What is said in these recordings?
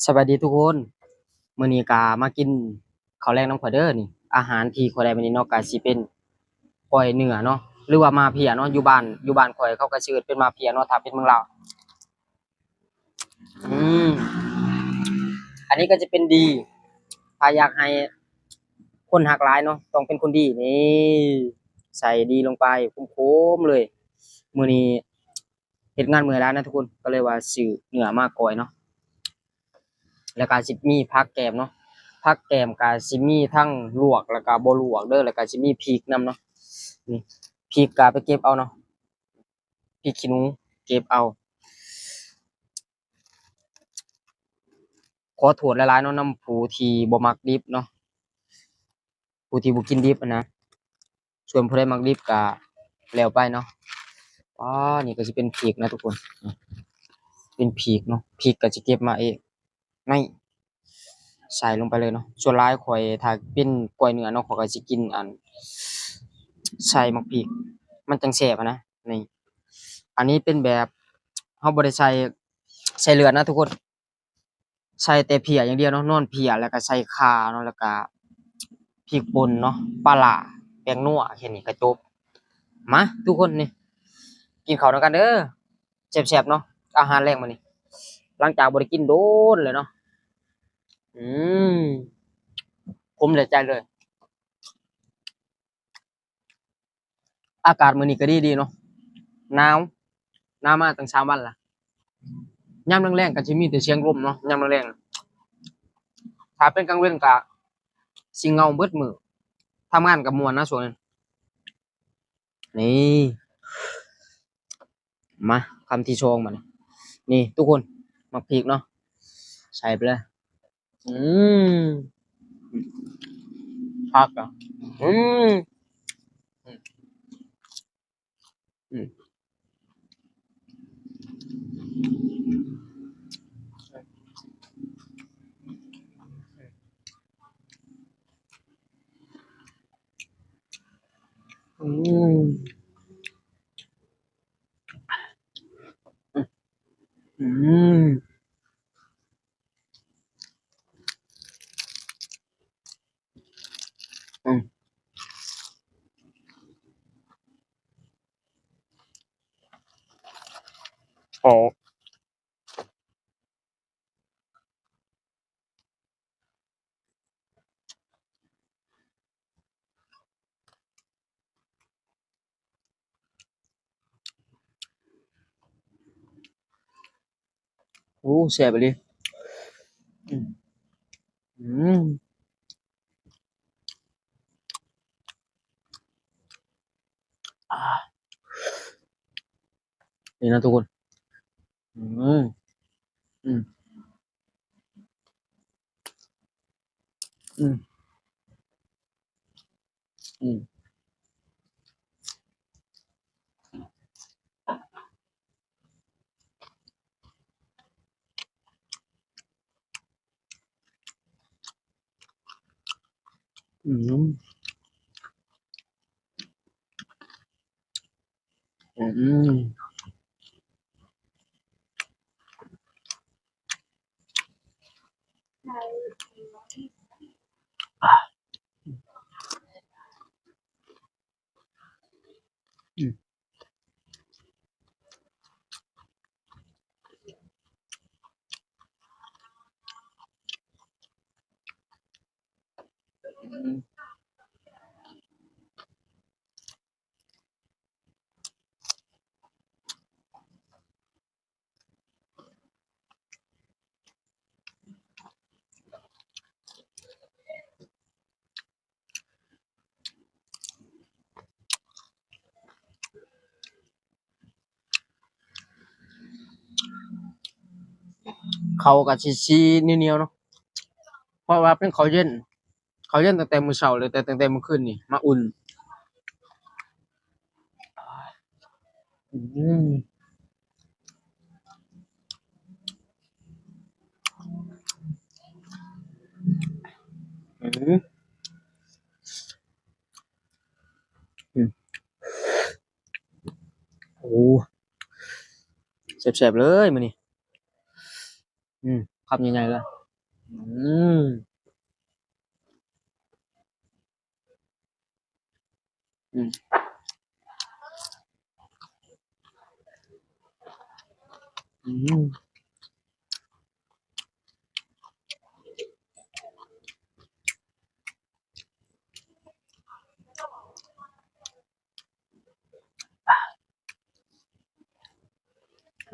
ສະບາຍດີທຸກຄົນ ມື້ນີ້ກະມາກິນເຂົ້າແລງນຳຂ້ອຍເດີ. ນີ້ອາຫານທີ່ຂ້ອຍໄດ້ມື້ນີ້ເນາະ ກະຊິເປັນກ້ອຍເນື້ອເນາະ ຫຼືວ່າໝາກເພ້ຍເນາະ. ຢູ່ບ້ານ ຢູ່ບ້ານຂ້ອຍເຂົາກະຊິເອີ້ນເປັນໝາກເພ້ຍເນາະ ຖ້າເປັນເມືອງລາວ. ອືມ ອັນນີ້ກະຈະເປັນດີ ຖ້າຢາກໃຫ້ຄົນຮັກຫຼາຍເນາະ ຕ້ອງເປັນຄົນດີ. ນີ້ ໃສ່ດີລົງໄປ ຂົມໆເລີຍ. ມື້ນີ້ ເຮັດງານເມື່ອຍຫຼາຍນະທຸກຄົນ ກະເລີຍວ່າຊື້ເນື້ອມາກ້ອຍເນາະ ແລ້ວກະຊິມີຜັກແກ້ມເນາະ. ຜັກແກ້ມກະຊິມີທັງລວກ ແລ້ວກະບໍ່ລວກເດີ ແລ້ວກະຊິມີພິກນຳເນາະ. ນີ້ ພິກກະໄປເກັບເອົາເນາະ ພິກຂີ້ໜູເກັບເອົາ. ຂໍໂທດຫຼາຍໆເນາະ ນຳຜູ້ທີ່ບໍ່ມັກດິບເນາະ ຜູ້ທີ່ບໍ່ກິນດິບຫັ້ນນະ. ສ່ວນຜູ້ໃດມັກດິບກະແລ້ວໄປເນາະ. ອໍ ນີ້ກະຊິເປັນພິກນະທຸກຄົນ ເປັນພິກເນາະ ພິກກະຊິເກັບມາເອງ. ນີ້ ໃສ່ລົງໄປເລີຍເນາະ. ສ່ວນຫຼາຍຂ້ອຍ ຖ້າເປັນກ້ອຍເນື້ອເນາະ ຂ້ອຍກະຊິກິນອັນ ໃສ່ໝາກພິກ ມັນຈັ່ງແຊບຫັ້ນນະ. ນີ້ ອັນນີ້ເປັນແບບເຮົາບໍ່ໄດ້ໃສ່ ໃສ່ເລືອດນະທຸກຄົນ ໃສ່ແຕ່ເພ້ຍຢ່າງດຽວເນາະ ນອນເພ້ຍ ແລ້ວກະໃສ່ຂ່າເນາະ ແລ້ວກະພິກປົ່ນເນາະ ປາຫຼ້າ ແປ້ງນົວ ແຄ່ນີ້ກະຈົບ. ມາທຸກຄົນ ນີ້ ກິນເຂົ້ານຳກັນເດີ ແຊບໆເນາະ ອາຫານແລງມື້ນີ້ ຫຼັງຈາກບໍ່ໄດ້ກິນໂດນແລ້ວເນາະ. ອືມ ຜົມໄດ້ໃຈເລີຍ. ອາກາດມື້ນີ້ກະດີໆເນາະ ໜາວ ໜາວມາຕັ້ງສາມວັນລະ. ຍາມແລງໆກະຊິມີແຕ່ສຽງລົມເນາະ ຍາມແລງໆ. ຖ້າເປັນກາງເວັນກະຊິເຫງົາເບິດມື້ ທຳງານກະມ່ວນນະຊ່ວງນີ້. ນີ້ ມາ ຄຳທີສອງບາດນີ້. ນີ້ທຸກຄົນ ໝາກພິກເນາະ ໃສ່ໄປເລີຍ. ອືມ ຄັກອະ ອືມ ອືມ ອືມ ອືມ ອືມ ໂອ້ ໂອ້ ແຊບອີ່ຫຼີ. ອືມ ອືມ ອາ ນີ້ນະທຸກຄົນ. ອືມ ອືມ ອືມ ອືມ ອືມ ອືມ ອາ ອືມ ອືມ. ເຂົ້າກະຊິສີໜຽວໆເນາະ ເພາະວ່າເປັນເຂົ້າເຢັນ ເຂົ້າເຢັນຕັ້ງແຕ່ມື້ເຊົ້າເລີຍ ແຕ່ ຕັ້ງແຕ່ມື້ຄືນນີ້ມາອຸ່ນ. ອືມ ອືມ ອືມ ໂອ້ ແຊບໆເລີຍມື້ນີ້. ອືມ ຄຳໃຫຍ່ໆເລີຍ. ອືມ ອືມ ອືມ.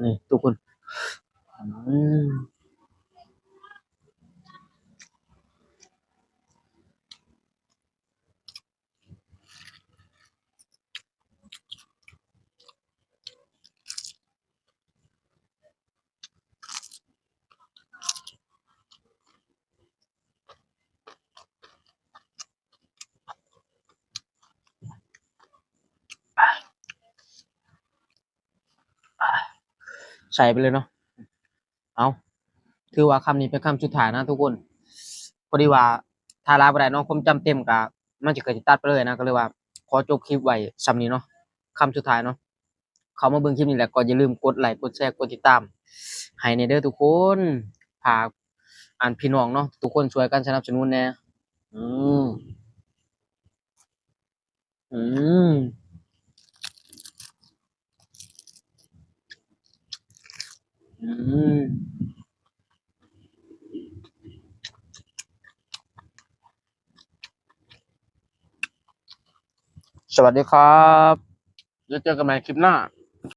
ນີ້ທຸກຄົນ ອືມ ໃສ່ໄປເລີຍເນາະ. ເອົາ ຖືວ່າຄຳນີ້ເປັນຄຳສຸດທ້າຍນະທຸກຄົນ. ພໍດີວ່າຖ່າຍຫຼາຍບໍ່ໄດ້ເນາະ ຄວາມຈຳເຕັມກະ ມັນຈະເກີດຊິຕັດໄປເລີຍນະ ກໍເລີຍວ່າຂໍຈົບຄລິບໄວ້ຊ່ຳນີ້ເນາະ ຄຳສຸດທ້າຍເນາະ. ເຂົ້າມາເບິ່ງຄລິບນີ້ແລ້ວກໍຢ່າລືມກົດໄລ ກົດແຊ ກົດຕິດຕາມໃຫ້ແດ່ເດີທຸກຄົນ. ຝາກ ອັນ ພີ່ນ້ອງເນາະ ທຸກຄົນຊ່ວຍກັນສະໜັບສະໜູນແດ່. ອືມ ອືມ ອືມ. ສະຫວັດດີຄັບ ແລ້ວເຈີກັນໃໝ່ຄລິບໜ້າ.